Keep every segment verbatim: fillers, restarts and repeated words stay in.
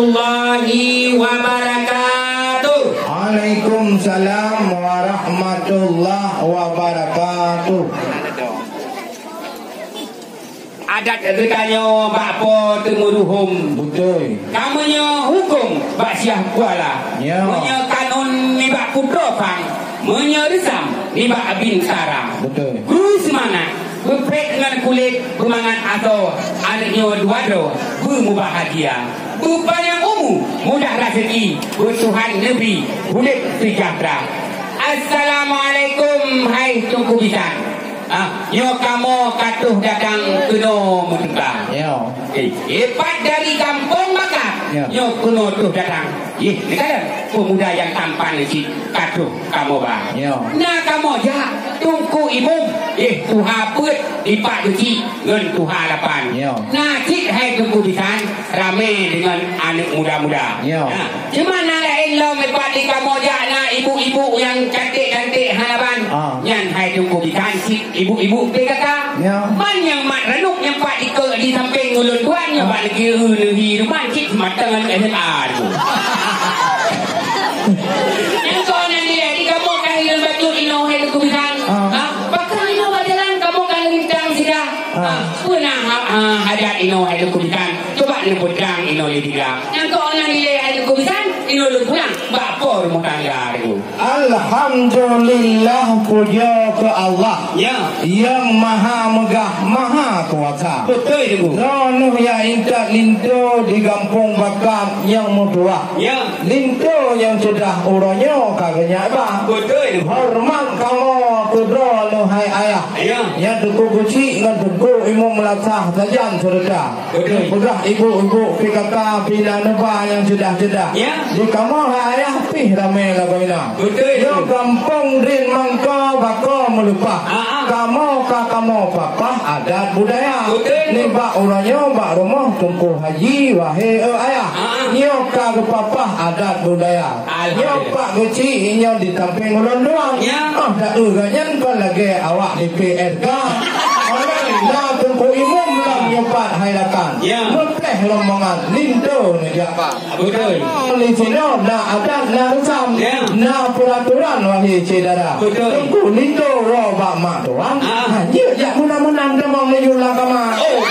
Warahmatullahi wabarakatuh. Waalaikumsalam warahmatullahi wabarakatuh. Adat geutanyoe bak Po Teungku Ruhom. Beutôi. Ka meunyoe hukôm bak Syiah Kuala. Ya. Meunyoe kanun nibak Putroe Phang. Meunyoe reusam nibak Bintara. Beutôi. Kru seumangat, beupreh ngon kulét, beumangat asoe, aneuk nyoe dua droe, beumubahgia. Beupanyang umu, mudah raseuki, beutuhan neubri udép seujahteura. Assalamualaikum, hai Teungku Bisan. Ah, nyoe kamoe ka troh datang keunoe meuteuka. Ya. Eh, eh, pat dari Gampông Bakat. Ya. Nyoe keunoe troh datang. Yeh, neukalon peumuda nyang tampan cit ka troh kamoe ba. Ya. Na kamoe jak Teungku Imum, eh, tuha peuet dipat beucik ngon tuha lapan. Ya. Na cit hai Teungku Bisan ramé deungon aneuk muda-muda. Ya. Na, cuma na laén lom dipat di kamoe jak na ibu-ibu nyang cantik-cantik hana ban. Ah. Nyan hai Teungku Bisan cit ibu-ibu P K K. Ya. Man nyang mat ranub nyang pat dikeue di sampéng ulôn tuan nyoe bak lagèe neuhi ruman cit mata ngon S M A tu. Nyang kon nyang dilèe di kamoe ka hireuen bacut inoe hai Teungku Bisan. Ah. Ha? Pakon inoe bak jalan kamoe ka lintang sida. Ah. Ha? Peue na ha, ha, hajat inoe hai Teungku Bisan. Coba neupeudang inoe lé tiga. Nyang kon nyang dilèe hai Teungku Bisan, inoe lôn pulang bak po rumoh tangga Teungku. Alhamdulillah, pujoe keu Allah. Ya. Nyang Maha Meugah, Maha Kuasa. Beutôi, Teungku. Droeneuh nyang intat linto di Gampông Bakat nyang meutuwah. Ya. Linto nyang sudah uroe nyoe ka geunyak bah. Beutôi, Teungku. Horeumat kamoe keu droeneuh hai ayah. Ya. Nyang Teungku Geuchik ngon Teungku Imum Meulasah sajan seureuta. Beutôi. Peugah ibu-ibu P K K pina neuba nyang ceudah-ceudah. Ya. Di kamoe hai ayah pih ramé lagoina. Beutôi. Nyoe gampông Drin Mangko Bako Meuleupah. Ah, ah. Kamoe ka kamoe papah adat budaya. Beutôi. Nibak uroe nyoe bak rumoh Teungku Haji Wahé, eh, ayah. Ah, ah. Nyoe ka geupapah adat budaya. Alhamdulillah. Nyoe Pak Geuchik nyoe di sampéng ulôn luwang. Ya. Ah, dak eu gobnyan kon lagèe awak di P R K. Alai na Teungku Imum lam nyoe pat hai rakan. Ya. Meupreh rombongan linto neujak. Beutôi. Di sinoe na adat, na reusam, ya, na peuratoran, wahé syedara. Beutôi. Teungku linto woe bak mak tuan. Ah. Ha, jeuet jak meunan-meunan tamong meunyoe lam kama. Oh.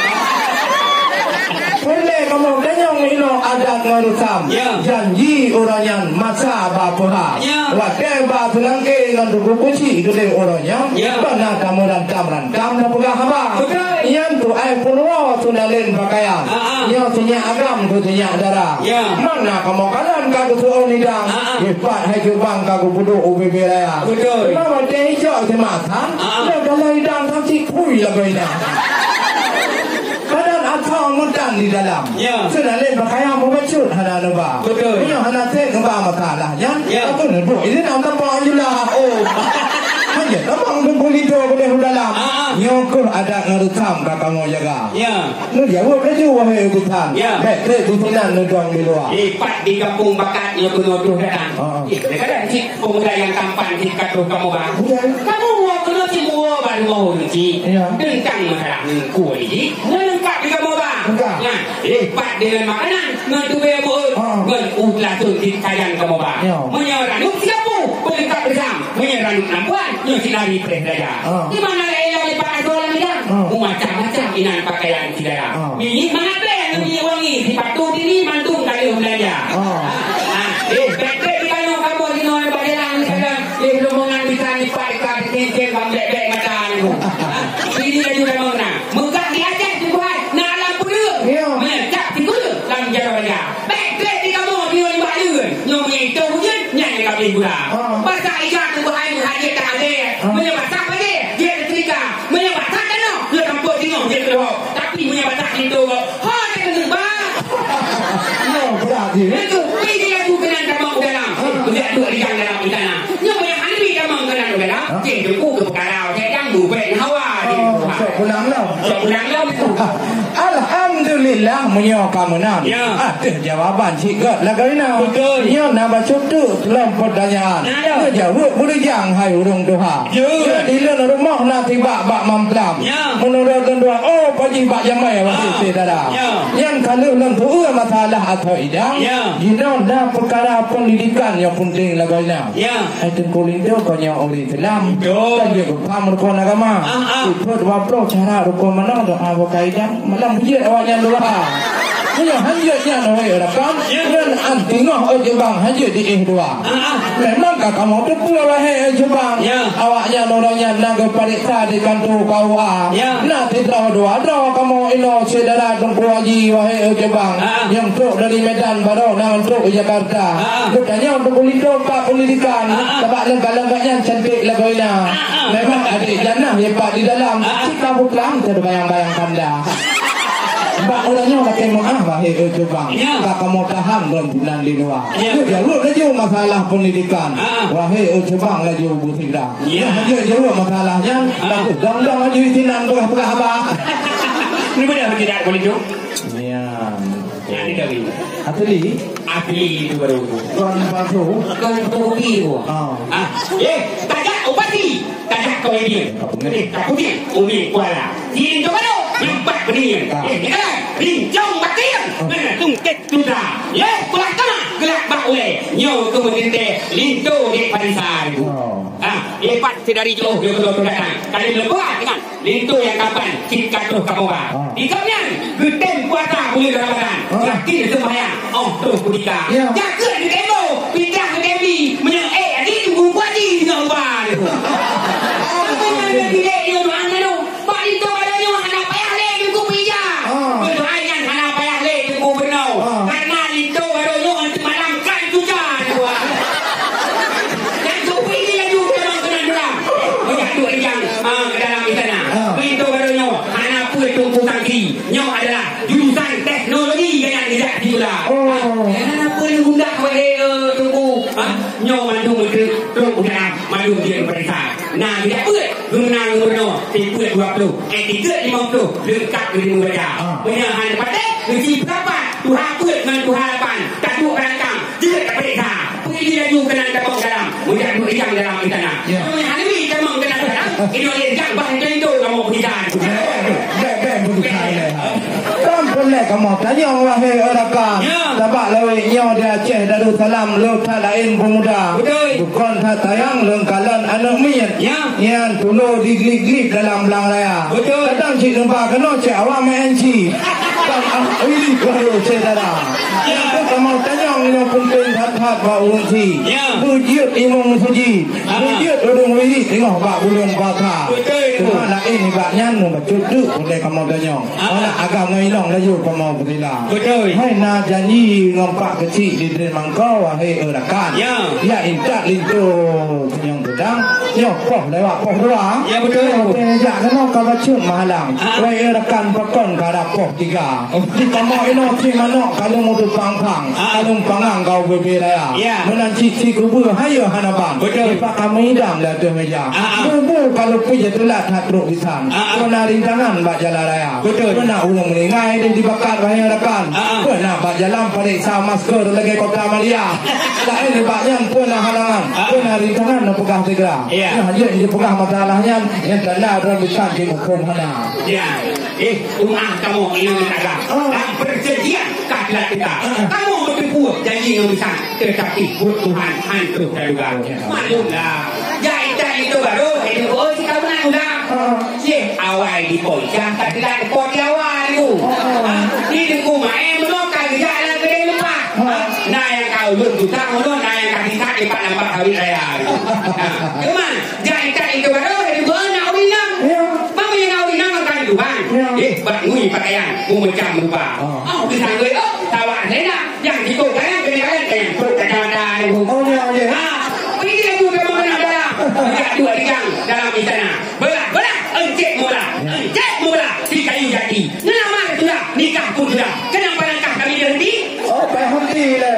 Peureulèe kamoe tanyong inoe adat ngon reusam. Ya. Janji ureueng nyan masa ba peuha. Ya. Watèe ba seulangké ngon Teungku Geuchik geudeh uroe nyan. Ya. Bana tameurantam-rantam tapeugah haba. Beutôi. Nyan tu ai peurunoe seunalén pakaian. Ah, ah. Nyoe sinyak agam keu sinyak dara. Ya. Mana kamoe kalon ka geuseuôt idang. Ah, ah. Dipat hai jubang ka geupeuduek u bibé raya. Beutôi. Teuma watèe icok simasang, ah, ah, lé galak idang ka cit phui lagoina. Badan asoe meudan di dalam. Ya. Seunalén pakaian meubacut hana neuba. Beutôi. Meunyoe hana sép neuba masalah nyan, ya, aku neuduek idin am tamong jula. Oh. Hana tamong Teungku linto keudeh u dalam. Ah, ah. Nyoe keuh adat ngon reusam ka kamoe jaga. Ya. Neujaweueb laju wahé utusan. Ya. Bèk trép di sinan neudong di luwa. Dipat di Gampông Bakat nyoe keunoe troh datang. Ah, ah. Eh, kadang cit peumuda nyang tampan cit ka troh kamoe ba. Beutôi. Kamoe woe keunoe cit woe ba rumoh ureueng cit. Ya. Teuntang masalah ngon kueh jih. Nyoe leungkap di kamoe ba. Leungkap. Nah, dipat deungon makanan, ngon tubèe beuet, ah, ngon ueh lasôn cit sajan kamoe ba. Ya. Meunyoe ranub sigapu, peulengkap reusam. Meunyoe ranub lampuan, nyoe cit lari preh dada. Ah. Di mana laén lom dipat asoe lam idang? Ah. Meumacam-macam inan pakaian syedara. Ah. Minyeuk mangat bèe ngon minyeuk wangi, sipatu dini mandum ka lheueh beulanja. Ah. Ah, eh, bèk-bèk di kanoe kamoe jinoe bak jalan, kadang lé rombongan bisa nipat ka cincin bang bèk-bèk mata nyoe. Ah, sini laju kamoe na. Meugah di Aceh Teungku hai, na lam peudeueng. Ya. Meunyoe cap di peudeueng lam jaroe raya. Bèk trép di kamoe di ngon bak leuen. Nyoe meunyoe itôh ujeuen, nyan nyang ka beuh gula. Ah. Basa ija Teungku hai meuhajat tak adé. Ah. Meunyoe basa padé, jeuet teutrika. Meunyoe basa tanoh, le kampung singoh jeuet keuhok. Tapi meunyoe basa linto, ho teukeunong ba. Nyoe brat jih. Itu, pi di laju keunan tamong u dalam. Ah. Kujak duek rijang dalam istana. Nyoe meunyoe hana bi tamong keunan u dalam, ah, cit Teungku keu peukara, cit nyang bubet hawa. Oh, sok pulang lom. Sok pulang lom itu. Alham- Alhamdulillah, meunyoe ka meunan. Ya. Ateueh jawaban cit gét lagoina. Beutôi. Nyoe na bacut teuk lom peutanyaan. Nah, ya. Neujaweueb beurijang hai ureuëng tuha. Ya. Nyoe di lôn rumoh na tibak bak mamplam. Ya. Meunurot lôn dua, oh, pajih bak jamai wahé Ah. syedara. Ya. Nyan ka lheueh lôn tuwoe masalah ateueh idang. Ya. Jinoe na peukara peundidikan nyang peunteng lagoina. Ya. Hai Teungku Linto, kon nyoe ureuëng Islam. Betul. Kan jeuet geupaham rukon agama. Ah, ah. Sifeuet dua ploh cara rukon manoe doa beukai idang. Malam bujeuet awaknyan dua. Meunyoe hanjeuet nyan, wahé rakan, Ya. nyan an teungoh, oh, jeubang hanjeuet di éh dua. Ah, ah. Memang ka kamoe teupeue, wahé, eh, jeubang. Ya. Awaknyan ureuëng nyan na geupareksa di kantor K U A. Ya. Na sidroe dua droe kamoe inoe syedara Teungku Haji, wahé, eh, jeubang. Ah, ah. Nyang trok dari Medan baroe na trok Jakarta. Ah, ah. Geutanyong Teungku Linto bak peundidikan. Ah, ah. Sabab leuka-leuka nyan cantik lagoina. Ah, ah. Memang adek jannah lepat di dalam. Ah, ah. Cit ka buklam teubayang-bayang kanda. Bak ureuëng nyoe lakée meuáh, wahé, eh, jeubang. Ya. Ka kamoe tahan lom nan di luwa. Ya. Jaweueb laju masalah peundidikan. Ah. Wahé, eh, jeubang laju beusigra. Ya. Jaweueb, jaweueb masalah nyan. Ah. Bagus, dong-dong laju isinan peugah-peugah haba. Ni beuna tidak boleh tu? Ya. Nah, ni kami. Asli? Asli itu baru. Kon palsu? Kon fotokopi tu. Ah. Ah, eh, tajak upati. Tajak kau ini. Eh, tak putih. Umi kuala. Sini tu baru. Nampak berdiri. Ah. Eh, ni kan? Rincong batin. Ah. Mana tungkit tuda. Eh, pulang tengah. Gelak bak ulai. Nyoe tu mengintai. Linto di Parisan. Oh. Ah, lepas sedari jauh. Dia tu datang. Tadi lepas kan? Linto nyang kapan cit ka troh kamoe ba. Ah. Di gobnyan, geutem puasa buleuen Ramadhan. Ah. Yakin seumbahyang, oh troh kutika. Ya. Jakeuet di tempo, pindah ke T V, meunyoe eh, adi tunggu kuaji singoh uban. Apa nyang geutilek nyoe doa nyoe? Bak linto baroe nyoe hana payah lé tunggu pija. Ah. Berdoa nyan hana payah lé tunggu bunoe. Ah. Karena linto baroe nyoe nanti malam kan cuca. Nyang supi ni laju tamong keunan dulang. Meujak duek rijang, ah, ke dalam istana. Ah. Pintoe baroe nyoe hana peue Teungku sangsi. Nyoe adalah jurusan teknologi nyang geujak sikula. Oh. Ah, hana peue gundah wahé, eh, Teungku. Ah, nyoe mandum meutreuk trok u dalam mandum jeuet peuriksa. Na geujak peuet, geumeunang gubernur, sifeuet dua ploh, eh, sifeuet limong ploh, leungkap geuteumeung baca. Ah. Meunyoe hana patéh, geuci peurapat, tuha peuet ngon tuha lapan, taduek balakang. Jeuet tapeuriksa. Peue jih laju keunan tamong dalam. Meujak duek rijang dalam istana. Ya. Meunyoe hana bi tamong keunan dalam, inong lé rijang bah linto kamoe peuriksa. Bèk, bèk, bèk, bèk, bèk. Kan peureulèe kamoe tanyong, wahé rakan. Ya. Sabab lawét nyoe di Aceh Darussalam lôn that laén peumuda. Beutôi. Bukon that sayang lôn kalon aneuk miet. Ya. Nyan tulo diglik-glik dalam blang raya. Beutôi. Kadang cit neuba keunoe cit awak main cit. Kan ah, ih, baru syedara. Ya. Nyan kamoe tanyong nyang peunteng that-that bak ureueng chik. Ya. Beujeuet imum meuseujid. Ah. Beujeuet ureueng wirit teungoh bak buleuen puasa. Beutôi tu. Teuma laén nibak nyan meubacut teuk peureulèe kamoe tanyong. Ah. Aneuk agam ngon inong laju kamoe peusila. Beutôi. Hai na janji ngon pak keuchik di Dermangko, wahé rakan. Ya. Ya intat linto nyang Dang, nyoe poh lewat poh dua. Ya, betul. Nyoe teuh jak keunoe ka bacut meuhalang. Ah. Wahé rakan, pakon ka ada poh tiga. Oh. Di kamoe inoe cit manok ka lheueh meutumpang-pang. Ah. Ka lheueh pangang ka ubé-bé raya. Ya. Meunan cit sikubeue hayeue hana ban. Betul. Dipat ka meudidang di ateueh meja. Ah, ah. Bubu ka lupie teulat that trok bisan. Ah, ah. Peue na rintangan bak jalan raya. Betul. Peue na ureueng meuninggai deh dibakat, wahé rakan. Ah, ah. Peue na bak jalan pareksa masker lagèe kota Madia. Laén nibak nyan peue na halangan, ah, peue na rintangan neupeugah sigra. Ya. Nyoe hanjeuet jipeugah masalah nyan, nyang tanda droe bisan jimuphom hana. Ya. Eh, umat kamoe inong taga. Ah. Dan perjanjian ka teulat teuka. Ah. Kamoe meuteupue janji ngon bisan, teutapi buet Tuhan han troh taduga. Ya. Maklumlah, jak intat linto baroe, eh, oh, si kamoe na udah. Ah. Céh, awai di Poncah ka teulat po di awai tu. Ah. Di Teungku Maé meunoe ka geujak lam keudè leupah. Ah. Na nyang ka ulôn tutang ulôn, na nyang ka ditat dipat nambah sawit raya tu. Ah. Teuma, jak intat linto baroe, eh, dua na ureueng inong. Ya. Meunyoe na ureueng inong kan Tuhan. Ya. Eh, bak ngui pakaian, meumeucam rupa. Ah. Oh, bisa ngui, oh, tawak selendang. Nyang jikôt kayang keuneuk kayang, kayang trok kacamata. Oh, ya, ya. Ha, pergi laju kamoe keunan dalam. Geujak duek rijang dalam istana. Belah, belah, encet mula, encet mula di kayu jati. Ngelamar sudah, nikah pun sudah. Kenapa langkah kami berhenti? Oh, berhenti lah.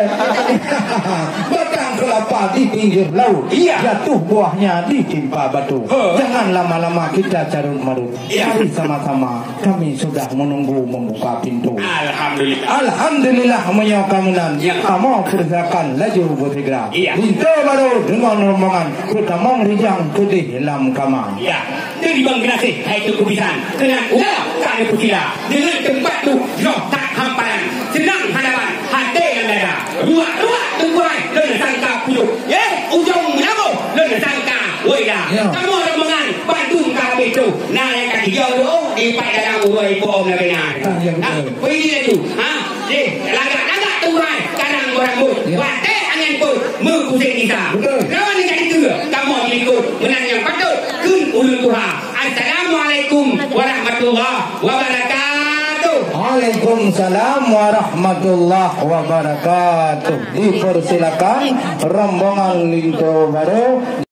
Batang kelapa Di pinggir laut, iya, jatuh buahnya ditimpa batu. He. Jangan lama-lama kita carut marut. Iya. Mari sama-sama, kami sudah menunggu membuka pintu. Alhamdulillah. Alhamdulillah, meunyoe ka meunan. Ya. Kamoe persilakan laju bersegera. Iya. Linto Barô dengan rombongan, peutamong rijang keudeh lam kama. Iya. Teuribang geunaséh hai Teungku Bisan, keunan udara ka neupeusila. Deungon teumpat tu, jroh that hamparan, seunang hadapan, até nyang dada. Ruak-ruak Teungku hai, lôn sangka puyôh. Eh, ujong meulaboh, lôn sangka woe da. Ya. Kamoe rombongan, bandum ka habéh troh. Na nyang ka geujok lôn, dipat dalam ureueng ipo na keunan. Ah, ya, betul. Nah, pergi laju. Ha? Eh, lagak-lagak Teungku hai, kadang barambot. Ya. Watèe angén pôt, meupuseng gisa. Betul. Lawan nyang ka dikeue, kamoe dilikot. Meunan nyang patôt, kheun ulôn tuha. Assalamualaikum warahmatullahi wabarakatuh. Waalaikumsalam warahmatullahi wabarakatuh. Dipersilakan rombongan Linto Barô